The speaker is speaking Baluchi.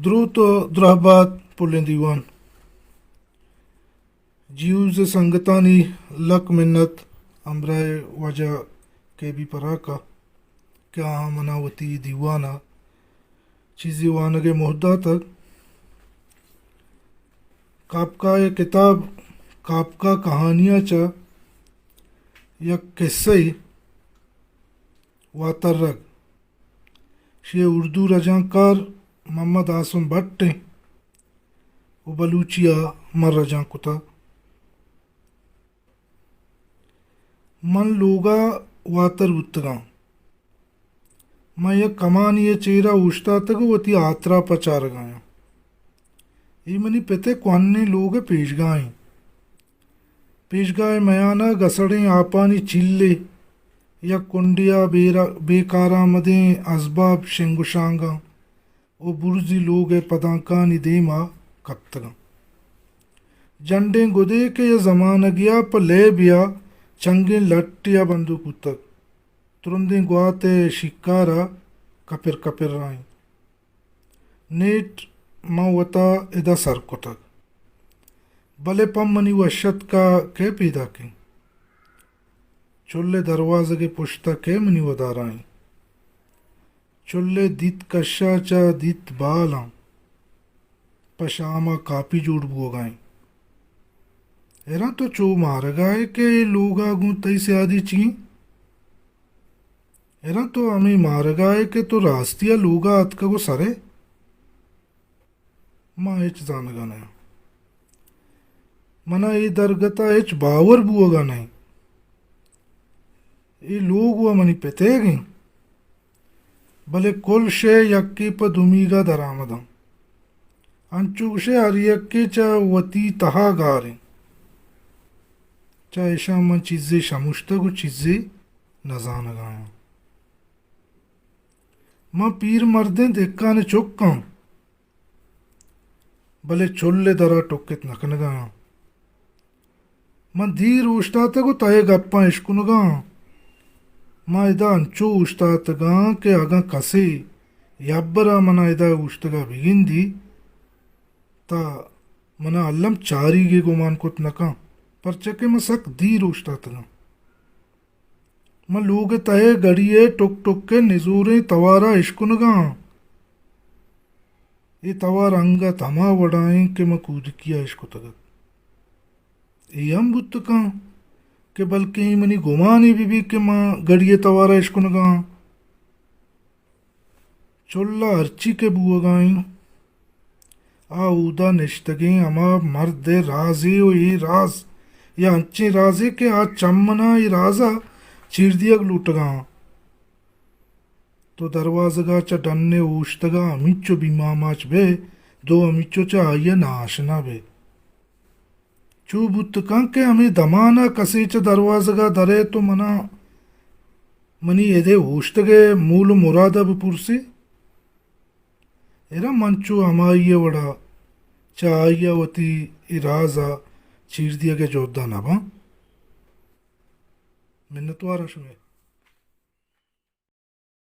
دروت ءُ درہبات پلیں دیوان۔ جیوز ءِ سنگتانی لک منت، ہمراہ واجہ کے بی پراک ءَ کہ آہاں منا وتی دیوان ءَ چیزے وانگ ءِ موہ داتگ۔ کافکا ءِ کتاب کافکا کہانیاں چہ یک قصہ ءِ واترگ، شے اردو رجانکار محمد عاصم بٹ ءَ ءُ بلوچی ءَ من رجانک کتگ۔ من لوگ ءَ واتر بوتگاں۔ من یک کمانی ءِ چیرا اوشتاتگ ءُ وتی آتراپ ءَ چارگایاں۔ اے منی پت ءِ کوہنیں لوگ ءِ پیشگاہ ایں۔ پیشگاہ ءِ میان ءَ گسڑیں آپانی چیلے، یک کنڈے ءَ بے را-، بے کارآمدیں ازباب، شنگ ءُ شانگاں ءُ برزی لوگ ءِ پدانکانی دیم ءَ کپتگاں۔ جنڈیں گدے کہ یک زمانگے ءَ پہ لیبے ءَ چنگیں لٹے ءَ بندوک بوتگ، ترندیں گوات ءِ شیکار ءَ کپر کپر رائیں۔ نیٹ من وتا ادا سر کتگ، بلے پہ منی وش اتک ءَ کئے پیداک انت؟ چل ءِ دروازگ ءِ پشت ءَ کئے منی ودارا انت؟ چل ءِ دیت کش ءَ چہ دیت بال آں، پہ شام ءَ کاپی جوڑ بوگ ءَ انت۔ حیران تو چو مارگ ءَ ئے کہ اے لوگ ءَ گوں تئی سیادی چی انت؟ حیران تو ہمے مارگ ءَ ئے کہ تو راستی ءَ لوگ ءَ اتکگ ءُ سر ئے؟ من ہچ زانگ ءَ نیاں۔ من ءَ اے درگت ءَ ہچ باور بوگ ءَ نہ انت۔ اے لوگ وَ منی پتیگ انت، بلے کل شے یکے پہ دومیگ ءَ درآمد انت۔ انچو گوش ئے ہر یکے چہ وتی تہا گار انت۔ چہ ایشاں من چیزے شموشتگ ءُ چیزے نہ زانگ ءَ آں۔ من پیر مردیں دہکان ءِ چک آں، بلے چل ءِ در ءَ ٹکت نہ کنگ ءَ آں۔ من دیر اوشتاتگ ءُ تئی گپاں اشکنگ ءَ آں۔ من ادا انچو اوشتاتگ آں کہ اگاں کسے یبر ءَ من ءَ ادا اوشتگ ءَ بگندی، تہ من ءَ الم چاریگے گمان کت نہ کن، پرچا کہ من سک دیر اوشتاتگ آں۔ من لوگ ءِ تہ ءَ گڑی ءِ ٹک ٹک ءِ نزوریں توار ءَ اشکنگ ءَ آں۔ اے توار انگت ہما وڑ ءَ انت کہ من کودکی ءَ اشکتگ ات۔ اے ہم بوت کنت کہ بلکیں اے منی گمانے بہ بیت کہ من گڑی ءِ توار ءَ اشکنگ ءَ آں۔ چل ءَ ہرچی کہ بوگ ءَ انت، آ اودا نشتگیں ہما مرد ءِ رازے ءُ اے راز یا انچیں رازے کہ آ چہ من ءَ اے راز ءَ چیر دیگ لوٹگ ءَ انت۔ تو دروازگ ءَ چہ ڈن ءَ اوشتگ ءَ ہمینچو بیم آماچ بئے، دو ہمینچو چہ آئی ءَ ناآشنا بئے۔ چو بوت کنت کہ ہمے دمان ءَ کسے چہ دروازگ ءَ در ائیت ءُ من ءَ منی اد ءِ اوشتگ ءِ مول ءُ مراد ءَ بپرسیت۔ ارا من چو ہمائی ءِ وڑ ءَ چہ آئی ءَ وتی اے راز ءَ چیر دیگ ءِ جہد ءَ نہ باں۔ منتوار آں شمئے۔